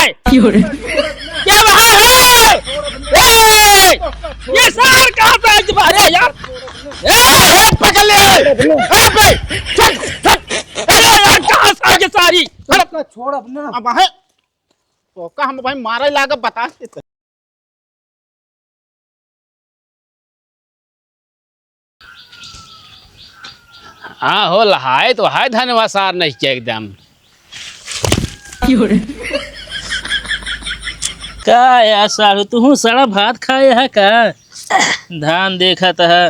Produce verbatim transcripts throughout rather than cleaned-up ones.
क्या रहा है? ए! ये सार कहाँ से आके बाहर है यार? ए, ए, पकड़ ले! ए, बे! चल, चल! अरे यार, कहाँ से आके सारी? अरे! तोहका छोड़ब ना। अब है, तोहका हम भाई मारे लागे बता देते। हाँ हो, लहाए तो है धनवा सार नहीं के एकदम। का यार साढ़ू, तुहूँ सड़ा भात खाए है का? धान देखत है।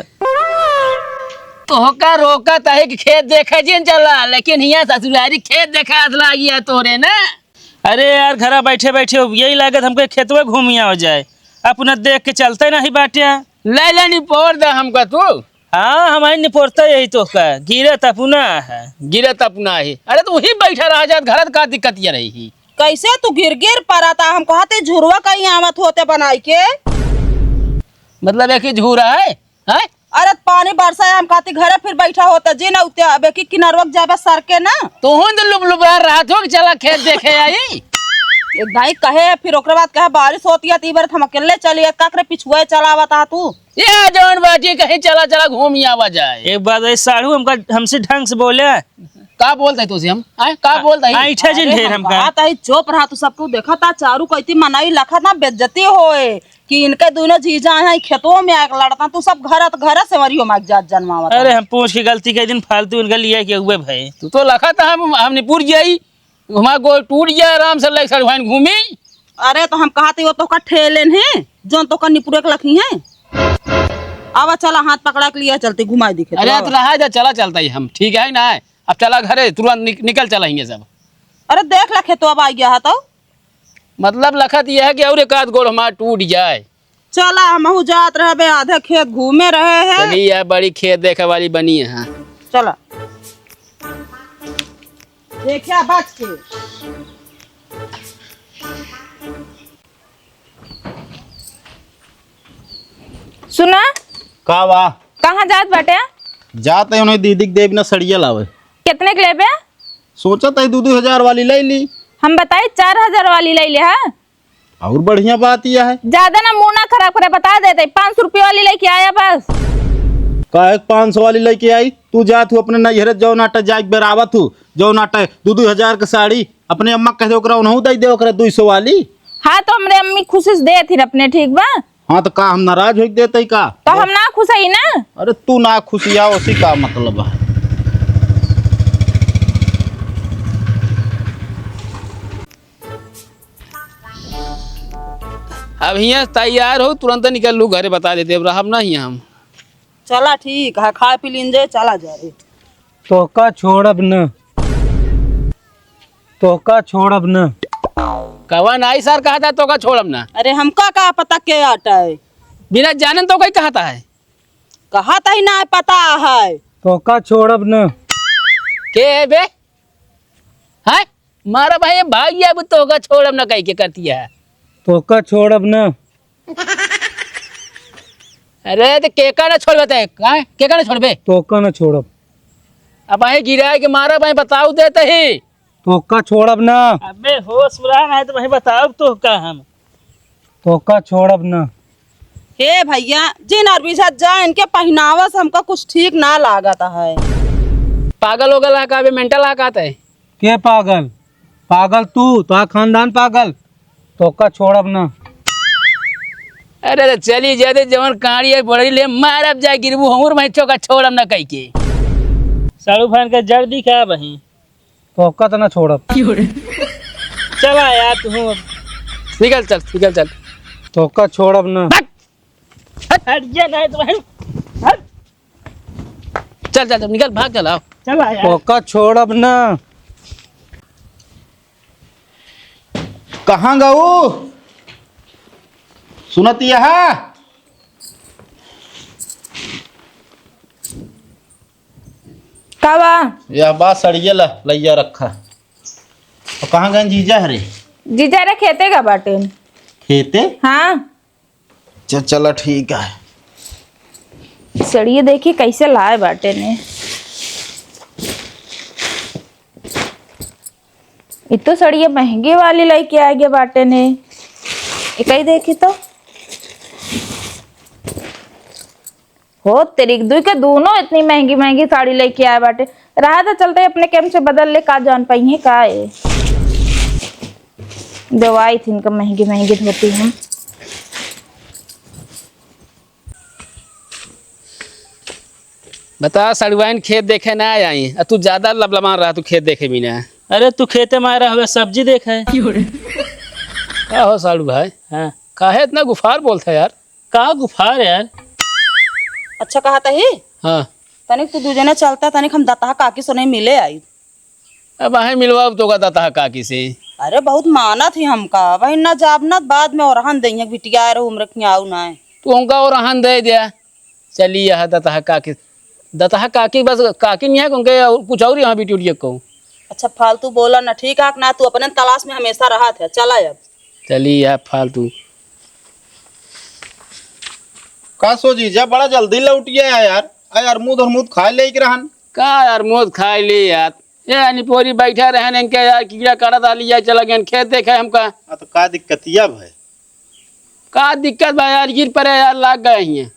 तोहका रोकत है कि खेत देखे जिन चला, लेकिन हियाँ ससुरारी खेत देखात लागी है तोरे ना। अरे यार, घरा बैठे बैठे अब यही लागत हमके खेतवा घूमी आवा जाए, अपना देख के चलते नहीं बाटे। ले ले निपोर दे हमका तू। हाँ, हमारी निपोरता यही तो का, गिरत अपना है। गिरत अपना ही। अरे तू ही बैठा रह जात, घरत का दिक्कत ये रही ही। कैसे तू गिर गिर परता? हम कहते झुरवा कहीं आवत होते बनाई के। मतलब एक ही झूरा है, हैं? अरे पानी बरसा है, हम कहती घरे फिर बैठा होता जी ना उते, अब एक ही किनारवा के जाबे सर के ना। तोहन तो लुबलुबा रहत हो कि चला खेत देखे आई। ए दाई कहे, फिर ओकरे बाद कहे बारिश होती है, तो ई बार हम अकेले चली, का करे पिछुआ चलावत आ तू? ये जौन बाटी कहीं चला, चला घूम आवा जाए। एक बात है, साढ़ू हमका, हमसे ढंग से बोले। का बोलत है तुझे हम? आए, का बोलत है? ऐठा जिन अरे ढेर हम हमका। कहत है, चुप रहा तू, सब तू देखत आ, चारू कैती मनई लखत ना बेइज्जती होए कि इनके दोनों जीजा हैं खेतों में आके लड़ता, तू सब घर, घर से वरियो मार जात जनमावत अरे है। हम पूछ के गलती के दिन फालतू इनका लिया के हुए भाई। तू तो लखत हम, हम निपुर जाई। हमार गोड़ टूट जाए, आराम से लेके सड़वाइन घूमी। अरे तो हम कहत ही वो तोहका ठेलेन है, जौन तोहका निपुरे के लखी है। आवा चला, हाथ पकड़ा के लिए चलते, घुमाई दिखे अरे तो तो आवा। रहा जा, चला चलता ही हम, ठीक है ना? अब चला घरे, तुरंत निक-, निकल चला हियाँ सब। अरे देख ला खेतवा अब आ गया है तो। मतलब लखत यह है कि और एक आध गोड़ हमार टूट जाए। चला, हमहू जात रहबे, आधे खेत घूमे रहे हैं। चली, यह बड़ी खेत देखे वाली बनी है। चला। देखिया बच के। सुना? का बा? कहाँ जात बाटे? जात है उन्हें दीदी के देवी ना सड़िया लावे। कितने के लेबे? सोचत है दू दू हजार वाली ले ली। हम बताई चार हजार वाली ले ले, हाँ? और बढ़िया बात यह है। ज्यादा ना मुंह ना खराब करे, बता देते, पाँच सौ रुपये वाली लेके आया बस। काहे पाँच सौ वाली लेके आई? तू जात हूँ अपने नैहरे जौन आटा जाके बेरावत हूँ, जौन आटा दू दू हजार के साड़ी, अपने अम्मा कह दे ओकरा उन्हों दे दे ओकरा दू सौ वाली। हाँ तो हमरे अम्मी खुशी से दे थी अपने, ठीक बा? हाँ तो का हम नाराज हो देते का? तो हम ना खुश है ना? अरे तू ना खुशिया उसी का मतलब है। अब हियाँ तैयार हो, तुरंत निकल लू घरे, बता देते, अब रहब ना हियाँ हम। चला ठीक है, खाए पी लीन जाए, चला जाए। तोहका छोड़ब न, तोहका छोड़ब न। कवन आई सर कहत है तोहका छोड़ब न? अरे हमका का पता के आटा है? बिना जानन तो कहीं कहत है? कहत ही ना पता है। तोहका छोड़ब न। के है बे? हैं? मारा भाई भाग गया, अब तोहका छोड़ब ना कह के करती है। तोहका छोड़ब ना। अरे तो केका ना छोड़बे ते? हैं? केका ना छोड़बे? तोहका ना छोड़ब। अब भाई गिराए के मारा भाई बताओ देते ही। तोहका छोड़ब ना। अबे होश उड़ा ना है तो भाई बताओ तोहका हम। तोहका छोड़ब ना। हे भैया, जिन अरबिझत जा, इनके पहनावा से हमका कुछ ठीक ना लागत है। पागल हो गला का, अबे मेंटल आ का है? के पागल? पागल तू, तोहार खानदान पागल। तोहका छोड़ब ना। अरे, अरे, चली जाते जवन कांड़ी है, बड़ी ले मारब जाए गिरबू, हमर भाई चोका छोड़ब ना कह के। साढ़ू भाई का जड़ दिखा बही। तोहका तो ना छोड़ब। चला यार तू। निकल चल, निकल चल। तोहका छोड़ब ना। हट। हट। हट जा, नहीं तो भाई। हट। चल, चल, चल, निकल, भाग, चल, आओ। चला यार। तोहका छोड़ब ना। कहाँ गऊ? सुनत यह? का बा? यह बा सड़िया ला, लैया रखा। और कहाँ गए जीजा हरे? जीजा रे खेते का बाटे। खेते? हाँ। अच्छा, चला ठीक है। सड़िए देखी कैसे लाए बाटे ने। ई तो सड़िया महंगी वाली लइके आइ गए बाटे ने। ई कहीं देखी तो। हो तेरी दुई के दोनों इतनी महंगी महंगी साड़ी लइके आए बाटे। रहा तो चलते अपने कैम से बदल ले, का जान पाइए का है। देवाई थी इनका महंगी महंगी धोती हम। बता, सड़ुआइन खेत देखे ना आई, आ तू ज्यादा लबलबान रहा, तू खेत देखे भी ना। अरे, तू खेते में आए रहा, सब्जी देखे। का हो साड़ू भाई? हाँ। काहे इतना गुफार बोलता है यार? का गुफार यार? अच्छा कहा तही? हाँ। तनिक तू दू जने चलता, तनिक हम दतहा काकी से नहीं मिले आई। अब आहे मिलवाब तो का दतहा काकी से। अरे बहुत मानत ही हमका, वही ना जाब ना बाद में ओरहन दे, यहाँ बिटिया रहो, उम्र की आऊ ना है। तू उनका ओरहन दे दिया। चली यह दतहा काकी, दतहा काकी बस काकी नहीं है, उनके और कुछ और यहाँ बिटिया उटिया को। अच्छा फालतू बोला ना, ठीक है ना, तू अपने तलाश में हमेशा रहा था, चला अब। चली यह फालतू। का सो जीजा, बड़ा जल्दी लौटिया है यार। आ यार, मुँह धर मुँह खाए ले के रहन। का यार, मुँह खाए ले यार। ए, अनिपोरी बैठा रहन, इनके यार कीड़ा काटा डाली जाए, चला गए खेत देखे हमका। हाँ, तो का दिक्कतिया भाई? का दिक्कत बा यार, गिर पड़े यार, लाग गए हियाँ।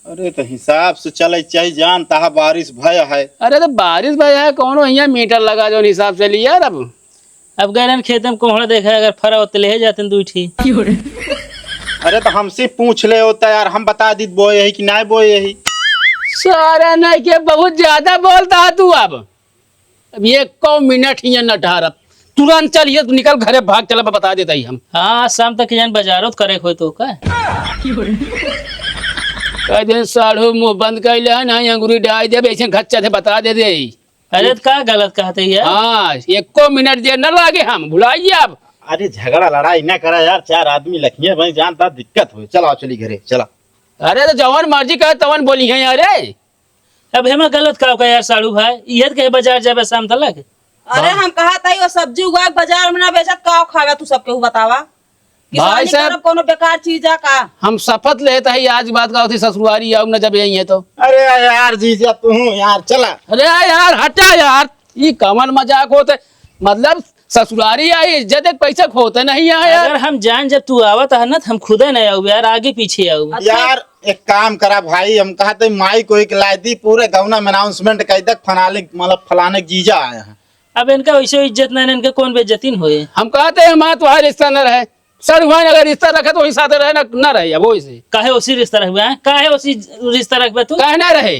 अरे, तो हिसाब से चले चाहिए, जानता है बारिश भय है। अरे, तो बारिश भय है, कौनो हियाँ मीटर लगा जो हिसाब से लिया यार अब। अब गए रहन खेत में कोहड़ा देखे, अगर फरा होते ले जाते दुई ठी। अरे तो हमसे पूछ ले होता यार, हम बता दीत बोए यही कि नाय बोए यही। सारा नहीं के बहुत ज्यादा बोलता है तू अब। अब एको मिनट हियाँ न ठहरब, तुरंत चल ये निकल घरे भाग चला, बता देता ही हम। हाँ, शाम तक जान बाजारो त करे होए तो का? कह दे साढ़ू मुंह बंद कर ले ना, अंगूरी डाल दे, ऐसे घच्चा से बता दे दे। अरे, त का गलत कहते यार? हाँ, एको मिनट देर न लागे, हम भुलाइए अब। अरे, झगड़ा लड़ाई न करा यार, चार आदमी लखिए भाई, जानता दिक्कत हो। चला, चली घरे, चला। अरे, तो जवन मर्जी कहे, तवन बोली है यार। अब हेमा गलत का का यार, साड़ू भाई, इहे त कहे बाजार जाबे शाम तलक। अरे, हाँ। हम कहा था, वो सब्जी उगा के बाजार में ना बेचत, का खावे तू सबके, वो बतावा। भाई किसानी साहब, करब कोनो बेकार चीज है का? हम शपथ लेत है आज बात का होती ससुरारी आऊ न जब यही है तो। अरे यार जीजा तू यार चला। अरे यार हटा यार, ई कवन मजाक होते? मतलब ससुरारी आई इज्जत एक पैसा खोते नहीं है यार। अगर हम जान जब तू आवत है ना तो हम खुदे नहीं आऊ यार, आगे पीछे आऊ। अच्छा। यार एक काम करा भाई, हम कहा थे माई को एक लाई दी, पूरे गाँव में अनाउंसमेंट कर दे, फलाने मतलब फलाने जीजा आए हैं। अब इनका वैसे इज्जत नहीं, इनके कौन बेइज्जती न होए? हम कहते हैं, हमारा तुम्हारा रिश्ता न रहे। सर हुआ अगर रिश्ता रखे तो वही साथ रहे ना, ना रहे अब वैसे। काहे उसी रिश्ता रखबे, हैं? काहे उसी रिश्ता रखबे तू? काहे ना रहे?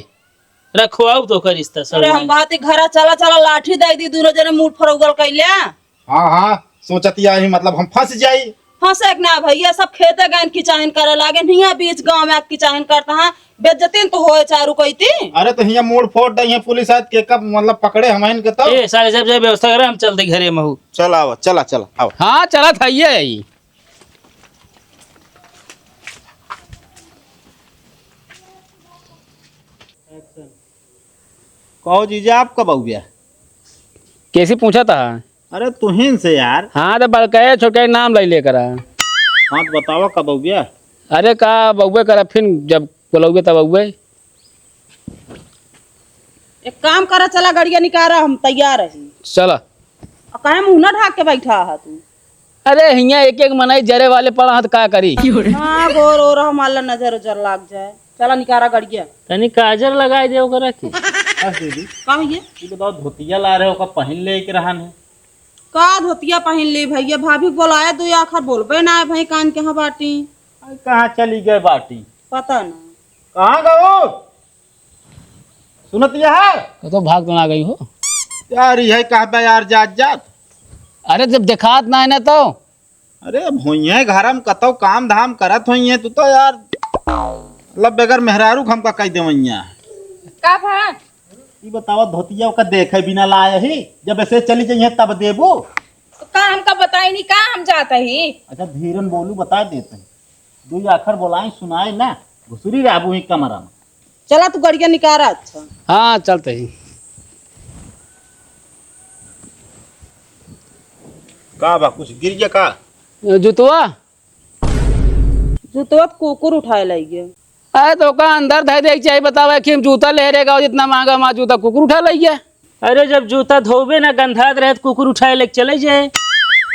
रखवाऊ तो ओकर रिश्ता सर अरे हुआ। हम बात ही घरा चला, चला लाठी दे दी, दोनों जने मूड फरौगल कैले। हाँ, हाँ, सोचतिया ही मतलब हम फंस जाई। फंसे के ना भैया, सब खेते गए किचाइन करे लागे, हियाँ बीच गाँव में किचाइन करता है, बेइज्जती न तो होए चारू कइती। अरे तो हियाँ मूड़ फोड़ दे, हियाँ पुलिस आत के कब मतलब पकड़े हम इनके तब। ए, सारे जब जब व्यवस्था करे, हम चलते घरे महू। चल आवा, चला, चला, आवा। हाँ, चला था ये ही। कहो जीजा, आप कब आउबे? कैसे पूछा था? अरे तुहिन से यार। हाँ, तो बड़का छोटका नाम लाई लेकर आ। हाँ, तो बतावा कब आउबे? अरे का बउबे करा, फिर जब बोलउबे तब आउबे। एक काम करा, चला गड़िया निकारा, हम तैयार रही। चला। आ काहे मुँह ना ढाक के बैठा हा तू? अरे हियाँ एक एक मनई जरे वाले पड़ा हा त का करी? हाँ, गोर ओर हमार नजर उजर लाग जाए। चला निकारा गड़िया। तनी काजर लगाई दे ओकरा के। बस दीदी। का भैया? ये बताओ धोतिया ला रहे हो, ओका पहन ले के रहन है। का धोतिया पहन ले भैया, भाभी के बोलाया दो आखर बोलबे ना है भाई कान के हाँ बाटी। अरे कहाँ चली गए बाटी? पता ना। कहाँ गओ? सुनत यह है? कतो भाग तो ना गई हो। यार, यह कहबे यार, जात जात। अरे, जब देखात ना है ना तो। अरे, अब होइहें घर में कतो काम धाम करत होइहें, तू तो यार, मतलब, बगैर मेहरारू के हमका कह देवइया। का भा? ई बतावा, धोतिया ओका देखे बिना लाए ही, जब ऐसे चली जइहें तब देबू? तो का हमका बताई नहीं, का हम जात ही? अच्छा, धीरन बोलू, बता देते हैं। दुई आखर बोलाई सुनाए ना, घुसरी रहबू ही कमरा में। चला तू गड़िया निकारा, अच्छा। हाँ, चलते ही। का बा, कुछ गिर गया का? जुतवा। जुतवा तो कुकुर उठाए लइ गया। अरे तो का अंदर धर दे के चाहिए, बतावा कि हम जूता ले रे गाओ, जितना महंगा हमारा जूता कुकुर उठा लइ गया। अरे, जब जूता धोबे ना, गंधात रहे तो कुकुर उठाए लेके चले जाए।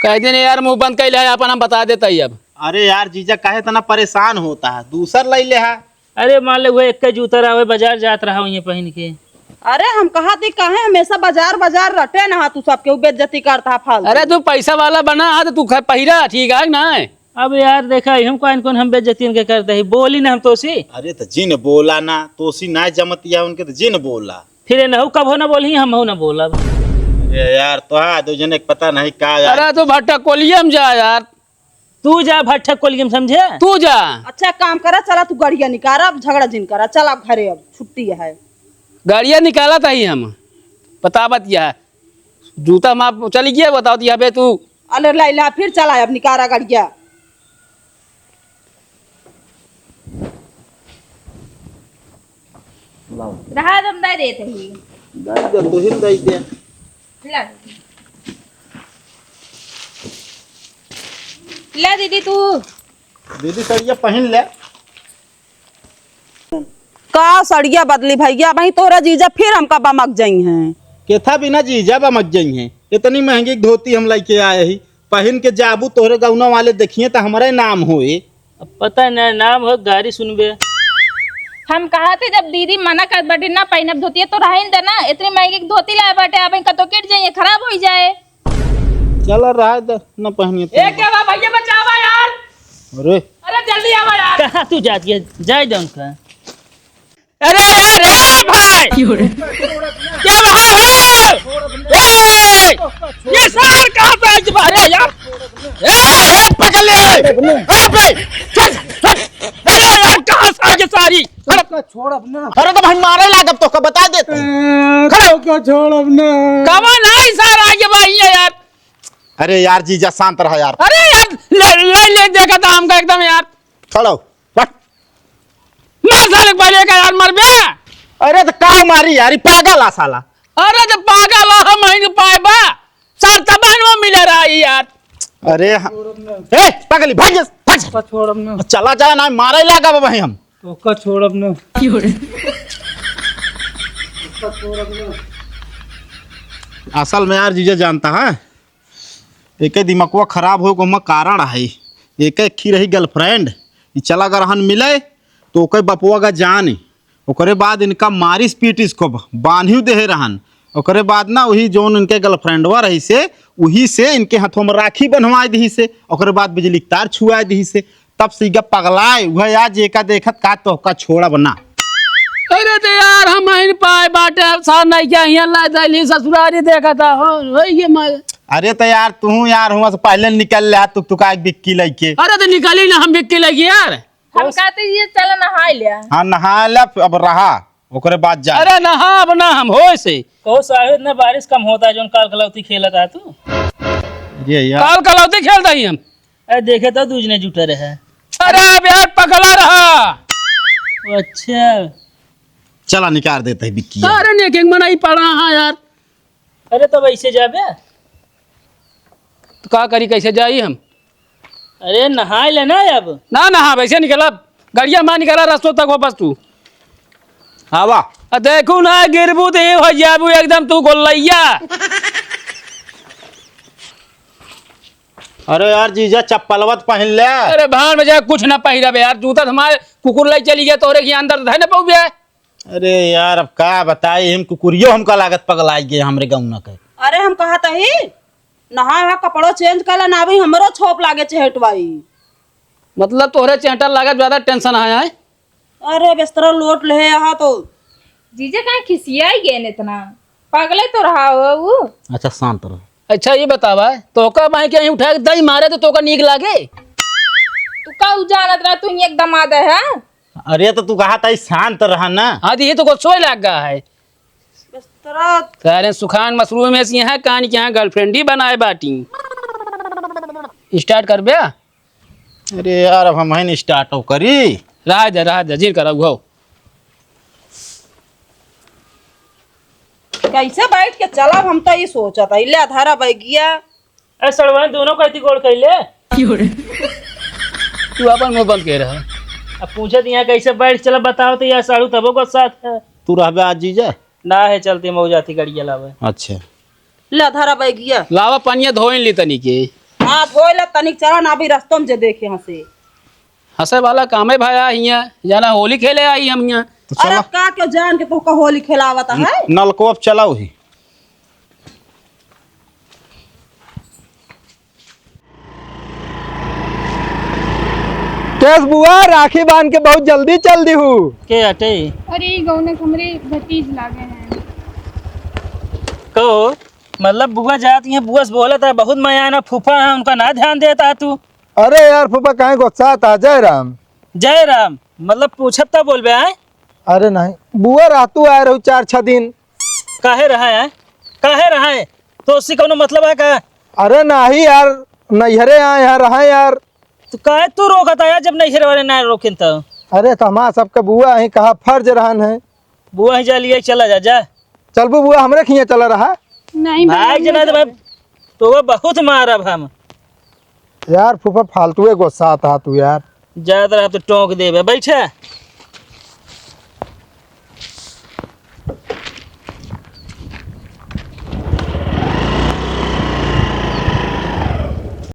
कह देने यार, मुंह बंद कर ले, अपन हम बता देता ही अब। अरे यार जीजा, काहे इतना परेशान होता है, दूसर ले ले है। अरे मान ले, वो एक जूता रहा, बाजार जात रहा, वहीं पहन के। अरे हम कहा थी, काहे हमेशा बाजार बाजार रटे ना, तू सबके बेइज्जती करता है फालतू। अरे तू पैसा वाला बना है तो तू ख-, पहिरा, ठीक है ना? अब यार देखा, हम कौन कौन हम बेइज्जती इनके करते हैं, बोली ना हम तोसी। अरे तो जिन बोला ना, तोसी ना जमतिया उनके तो जिन बोला। फिर ये नहु कभो ना बोली, हम ना बोलब। अरे यार, तो हाँ, दो जने के पता नहीं का यार। अरे तू भट्टा कोलियम जा यार। तू जा भट्ठा कोलियम, समझे? तू जा। अच्छा काम करा, चला तू गड़िया निकारा, अब झगड़ा जिन करा, चला अब घरे, अब छुट्टी है। गड़िया निकाला था ही हम, बतावत यह जूता माप चली गया, बतावत यह बे तू। अरे ला, ला, फिर चला अब निकारा गड़िया। रहा दम दे देते ही। दे दे, तू ही दे दे। ला दीदी। ला दीदी तू। दीदी सड़िया पहन ले। का सड़िया बदली भैया, वही तोहरा जीजा फिर हमका बमक जाई हैं। केथा बिना जीजा बमक जाई हैं? इतनी महंगी धोती हम लेके आए ही, पहन के जाबू, तोहरे गौना वाले देखिए तो हमरे नाम होए। अब पता न नाम हो, गारी सुनबे। हम कहा थे जब दीदी मना कर बड़ी ना पहनब धोती है तो रहन दे ना, इतनी महंगी धोती लाए बाटे, अब कतो किट जाइए, खराब हो जाए। चला रहा दे, न पहनिए तो। ए, क्या बा भैया, बचावा यार। अरे। अरे जल्दी आवा यार। कहाँ तू जाती है? जाए दे उनका। अरे यार, ए भाई! क्यों रे? क्या भाई हो? ए! ये सार कहाँ से आई तुम्हारे यार? ए, ए, पकड़ ले, ए! ए, भाई! चल, चल! अरे यार, कहाँ से आई ये सारी? अरे, तोका छोड़ब ना। अरे तो भाई मारे लागब, तोका बता देते हैं। ए, खड़ा हो। तोका छोड़ब ना। कवन है सारा ये भाई है यार? अरे यार, जीजा शांत रहा यार। अरे यार, ले, ले, ले, देखा था हमका एकदम यार। खड़ा हो, बैठ। मार साले को पहले का यार, मर बे। अरे तो का मारी यार, ई पागल आ साला। अरे तो पागल आ, हम ही पाए बा। सर तबन वो मिले रहा ई यार। अरे ह-, ए, पगली, भाग जा, भाग जा। तोका छोड़ब ना। चला जा ना, मारे लागा बा भाई हम। तोका छोड़ब ना। क्यों रे? तोका छोड़ब ना। असल में यार जीजा जानता है, एके दिमकवा खराब होए को हम्मा कारण है। एके खी रही girlfriend, ई चला ग रहन मिले, तो ओके बपुआ का जान, ओकरे बाद इनका मारिस पीटिस खूब, बान्हियो देहे रहन। ओकरे बाद ना वही जौन इनके girlfriendवा रही से, वही से इनके हाथों में राखी बंधवाए दिही से, ओकरे बाद बिजली के तार छुआए दिही से। तब से ई ग पगलाए, वह आज एका देखत का तोहका छोड़ब ना। अरे तो यार, हम आइन पाए बाटे, अब सार नहीं क्या हियाँ ला जाइली ससुरारी देखा था, हो, हो ये मैं। अरे तो यार, तू यार हुआ से पहले निकल ले, तुक तुका एक बिक्की लेके। अरे तो निकली ना हम बिक्की लेके यार। हम कहते ये चल नहाए ले। हाँ, नहा ले, अब रहा, ओकरे बाद जा। अरे नहा, अब ना हम होए से। कहो साहिद ना, बारिश कम होता है, जोन काल कलौती खेलत है तू। ये यार। काल कलौती खेलता ही हम। अरे देखे तो दूजने जुटे रहे। अरे अब यार पगला रहा। अच्छा। चला निकाल देते हैं बिक्की। अरे नेकिंग मनाई पड़ा हाँ यार। अरे तब ऐसे जाबे? तो का करी, कैसे जाई हम? अरे नहाए ले ना अब। ना नहा, वैसे निकला। गड़िया माँ निकला, रस्तों तक वापस तू। आवा। आ देखू ना, गिरबू तो ये हो जाबू एकदम तू गोलैया। अरे यार जीजा, चप्पलवा त पहिन ले। अरे भाड़ में जा, कुछ ना पहिरबे यार, जूता त हमारे कुकुर लाई चली गया, तोरे के अंदर धर न पउबे। अरे यार, अब का बताई, हम कुकुरियो हमका लागत पगलाई गए हमरे गौना के। अरे हम कहत ही, नहा वहा कपड़ो change कर लेना, अभी हमरो छोप लागे चेहटवाई। मतलब तोहरे चेहटा लागत ज्यादा tension आया है? अरे बिस्तरा लोट ले यहाँ तो। जीजा काहे खिसियाई गए इतना? पागले तो रहा हो उ। अच्छा शांत रहो। अच्छा ये बतावा, तोका माई के यहीं उठा के दई मारे तो तोका नीक लागे? तू का उ जानत रहा तू एक दमाद है? अरे तो तू कहा था शांत रहा ना। हाँ तो ये तो गुस्सो ही लाग गया है। बिस्तरा। सारे सुखान मशरूम में से यहाँ कान के यहाँ girlfriend ही बनाए बाटी। Start कर बे। अरे यार, अब हम ही start हो करी। रहा दे, रहा दे, जिन करा उहो। कैसे बैठ के चलब, हम तो ये सोचत है, ले धरा बैगिया। ए सड़वा, दोनों का इतनी गोड़ कैले? क्यों रे? तू अपन मुंह बंद के रहा। अब पूछत यहाँ कैसे बैठ चला बताओ तो यार साढ़ू तबो गुस्सा है। तू रहबे आज जीजा? ना है चलती मऊ जाती गड़िया लावे। अच्छा। ले धरा बैगिया। लावा पनिया धोइन ली तनी के। हाँ, धोइ ला तनिक, चला ना अभी रस्तों में जे देखे हंसे। हंसे वाला काम है भाया हियां, जाना होली खेले आई हम हियां। तो अरे चला। का क्यों जान के तोहका होली खेलावत है? नलको अब चलाओ ही। केस बुआ, राखी बांध के बहुत जल्दी चल दिहू। के हटे? अरे, ई गौने के हमरे भतीज लागे हैं। कहो, मतलब बुआ जात यहाँ बुआ से बोलत है, बहुत मया ना फूफा है, उनका ना ध्यान देता तू। अरे यार फूफा, काहे गुस्सात है? जय राम। जय राम, मतलब पूछब तब बोलबे, आय? अरे नहीं, बुआ रहतू आए रहू चार छह दिन। काहे रहा है? काहे रहा है? तो उससे कौनो मतलब है का? अरे नहीं यार, नैहरे आए हैं, रहे यार। तो काहे तू रोकत है यार, जब नैहरे वाले ना रोकें तो? अरे तो हमार सबके बुआ ही कहा फर्ज रहन है। बुआ ही जा लिए, चला जा, जा। चलबू बुआ, हमरे खिया चला रहा। नहीं भैया, भाई हम जना नहीं तो भाई, जाबे। तो वो बहुत मारब हम। यार फूफा, फालतू गुस्सात हा तू यार। जात रहा तो टोंक देबे, बैठे।